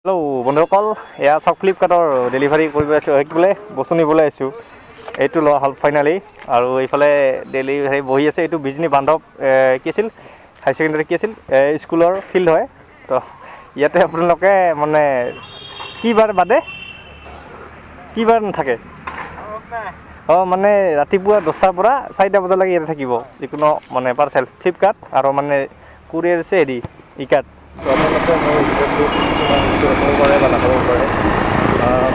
Hello' বন্ধুসকল, এয়া চাওক, ফ্লিপকাৰ্টৰ ডেলিভাৰী কৰিব আহিছোঁ, কি বোলে বস্তু নিবলৈ আহিছোঁ। এইটো লোৱা হ'ল ফাইনেলি। আৰু এইফালে ডেলিভাৰী বহি আছে। এইটো বিজনী বান্ধৱ কি আছিল, হাই ছেকেণ্ডেৰী কি আছিল, স্কুলৰ ফিল্ড হয়। তো ইয়াতে আপোনালোকে মানে কি বাৰ বাদে কি বাৰ নাথাকে? অঁ, মানে ৰাতিপুৱা 10টাৰ পৰা 4টা বজালৈকে ইয়াতে থাকিব যিকোনো মানে পাৰ্চেল ফ্লিপকাৰ্ট আৰু মানে কুৰিয়াৰ আছে হেৰি ই কাৰ্ট। তো আপোনালোকে মোৰ ভিডিঅ'টো কিছুমান ভিডিঅ' চাব পাৰে বা নাচাব পাৰে।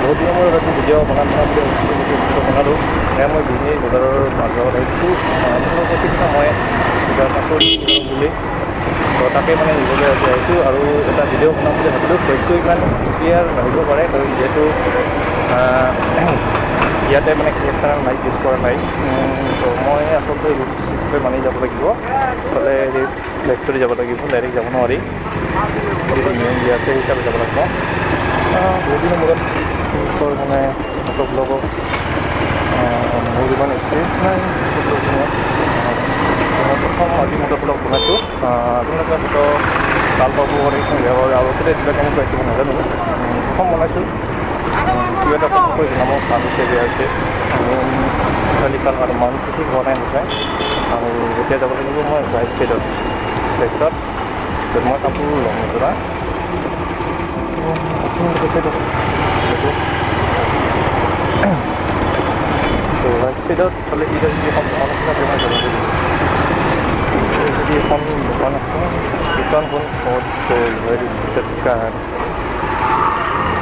বহুত দিনৰ মূৰত এটি ভিডিঅ' বনাম বনাম বুলি ভাবিছিলোঁ, কিন্তু ভিডিঅ'টো বনালোঁ। এয়া মই বিজনী বজাৰৰ মাজত আহিছোঁ। আপোনালোকক সিদিনা মই কিবা কাপোৰ কিনিম বুলি, তো তাকে মানে নিবলৈ আজি আহিছোঁ আৰু এটা ভিডিঅ' বনাম বুলি ভাবিলোঁ। ভইচটো ইমান ক্লিয়াৰ নাহিব পাৰে, কাৰণ যিহেতু ইয়াতে মানে এক্সটাৰ্নেল মাইক ইউজ কৰা নাই। তো মই আচলতে ৰুলছ হিচাপে মানি যাব লাগিব। ইফালে লেফ্টত যাব লাগিব, ডাইৰেক্ট যাব নোৱাৰি। যিটো নিয়ম দিয়া আছে, সেই হিচাপে যাব লাগিব। বহুত দিনৰ মূৰত তেওঁলোকৰ মানে মটো ব্লগত, মোৰ ইমান এক্সপিৰিয়েঞ্চ নাই মটো ব্লগিঙত। মই প্ৰথম আজি মটো ব্লগ বনাইছোঁ। আপোনালোকে হয়তো ভাল পাব পাৰে, কিছুমান বেয়া পাব, আৰু কেতিয়া কেনেকুৱা হৈছে মই নাজানো। প্ৰথম বনাইছোঁ, কিবা এটা কমেণ্ট কৰি জনাব, ভাল হৈছে, বেয়া হৈছে। আৰু ইফাল সিফাল আৰু মানুহটো ঠিক হোৱা নাই সঁচাই। আৰু এতিয়া যাব লাগিব মই ৰাইট চাইডত, লেফ্টত মই কাপোৰ ল'ম এযোৰা। আপোনালোকে চাই থাকক এইটো। তো ৰাইট চাইডত ফালে চিধা চিধি এখন দোকান আছে, তাতে মই যাব লাগিব। যদি এখন দোকান আছে, দোকানখন ক'ত গ'ল? Where is the दुकान?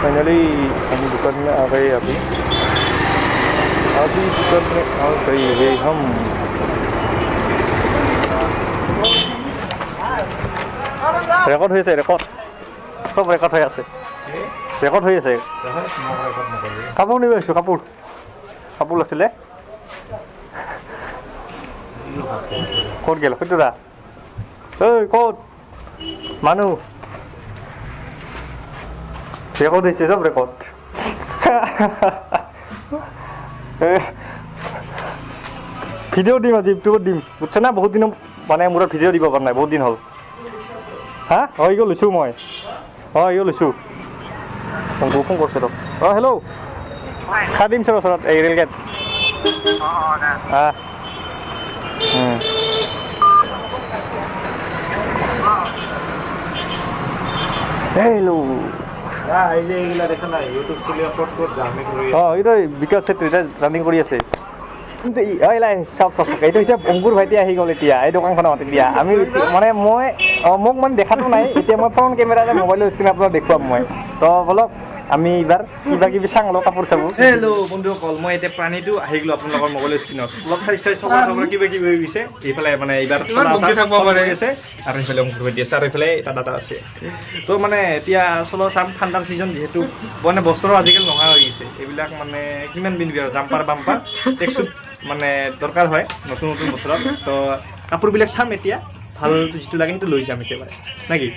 फाइनली हम दुकान में आ गए। अभी अभी दुकान में आ गए हैं हम। ৰেকৰ্ড হৈ আছে, ৰেকৰ্ড, চব ৰেকৰ্ড হৈ আছে, ৰেকৰ্ড হৈ আছে। কাপোৰ নিব আহিছোঁ, কাপোৰ, কাপোৰ আছিলে। ক'ত গ'ল সেইটো দা? ঐ, ক'ত মানুহ? ৰেকৰ্ড হৈছে, চব ৰেকৰ্ড। ভিডিঅ' দিম আজি, ইউটিউবত দিম, বুজছে না? বহুত দিনৰ মানে মূৰত ভিডিঅ' দিব পৰা নাই, বহুত দিন হ'ল। হা, অঁ, এইগো লৈছোঁ মই, অঁ, এইগো লৈছোঁ। ফোন কৰিছে তো। অঁ, হেল্ল', খাদিম ছাৰৰ ওচৰত এই ৰেলগেট। অঁ, হেল্ল'। অঁ, এইটো বিকাশ চেত্ৰী, এতিয়া ৰানিং কৰি আছে। কিন্তু চাওক চাওক, এইটো হৈছে অংকুৰ ভাইটি আহি গ'ল এতিয়া এই দোকানখনত। এতিয়া আমি মানে মই, অঁ, মোক মানে দেখাটো নাই। এতিয়া মই ফ্ৰণ্ট কেমেৰা, মোবাইলৰ স্ক্ৰীণ আপোনাক দেখুৱাম মই। তো বলক, আমি এইবাৰ কিবা কিবি চাং অলপ কাপোৰ চাপোৰ। হেল্ল' বন্ধুসকল, মই এতিয়া প্ৰাণীটো আহি গ'লো আপোনালোকৰ মোবাইলৰ স্ক্ৰীণত। অলপ চাই চাই চবৰ চবৰ কিবা কিবি হৈ গৈছে এইফালে। মানে এইবাৰ আছে আৰু এইফালে অংকুৰ ভাইটি আছে আৰু এইফালে এটা দাদা আছে। তো মানে এতিয়া চলো চাম, ঠাণ্ডাৰ ছিজন যিহেতু, মানে বস্ত্ৰৰ আজিকালি নোহোৱা হৈ গৈছে এইবিলাক। মানে কিমান পিন্ধিবি আৰু জাম্পাৰ বাম্পাৰ টেক্সুত মানে দৰকাৰ হয় নতুন নতুন বছৰত। তো কাপোৰবিলাক চাম এতিয়া, ভাল যিটো লাগে সেইটো লৈ যাম একেবাৰে, নেকি?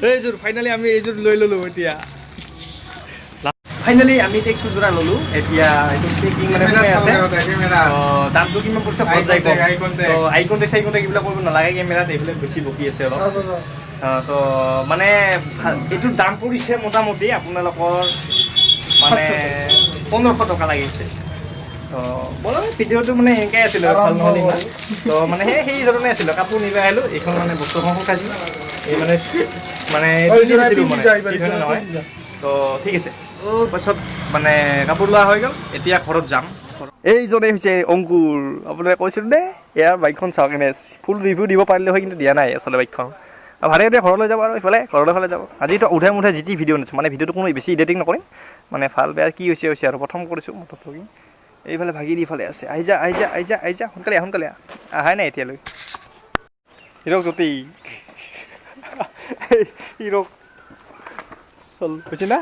এইযোৰ ফাইনেলি আমি এইযোৰ লৈ ল'লোঁ। এতিয়া ফাইনেলি আমি টেক্সু যোৰা ল'লোঁ। এতিয়া এইটো পেকিং মানে সোমাই আছে। দামটো কিমান পৰিছে ঘৰত যাই কম। তো আই কণ্টেক্ট চাই কণ্টেক্ট এইবিলাক কৰিব নালাগে কেমেৰাত, এইবিলাক বেছি বকি আছে অলপ। তো মানে এইটোৰ দাম পৰিছে মোটামুটি আপোনালোকৰ মানে 1500 টকা লাগিছে। তো বলো, ভিডিঅ'টো মানে এনেকাই আছিলে, ভাল নহ'ল ইমান। তো মানে সেই ধৰণে আছিলোঁ, কাপোৰ নিব আহিলোঁ। এইখন মানে বস্তুখন শুকাইছোঁ, এই মানে মানে মানে নহয়। তো ঠিক আছে। পাছত মানে কাপোৰ লোৱা হৈ গ'ল, এতিয়া ঘৰত যাম। এইজনে হৈছে অংকুৰ, আপোনালোকে কৈছিলোঁ দেই। ইয়াৰ বাইকখন চাওক, এনে ফুল ৰিভিউ দিব পাৰিলে হয়, কিন্তু দিয়া নাই আচলতে বাইকখন। আৰু ভালে, এতিয়া ঘৰলৈ যাব আৰু ইফালে ঘৰলৈ ফালে যাব। আজিতো উঠাই মুঠাই যি টি ভিডিঅ' নিছোঁ, মানে ভিডিঅ'টো কোনো বেছি এডিটিং নকৰিম, মানে ভাল বেয়া কি হৈছে হৈছে। আৰু প্ৰথম কৰিছোঁ মটৰ ব্লগিং। এইফালে ভাগি দি ইফালে আছে। আহি যা, আহি যা, আহি যা, আহি যা, সোনকালে আহ, সোনকালে আহ। আহাই নাই এতিয়ালৈ। হিৰক জ্যোতি, হিৰক চল হৈছে না।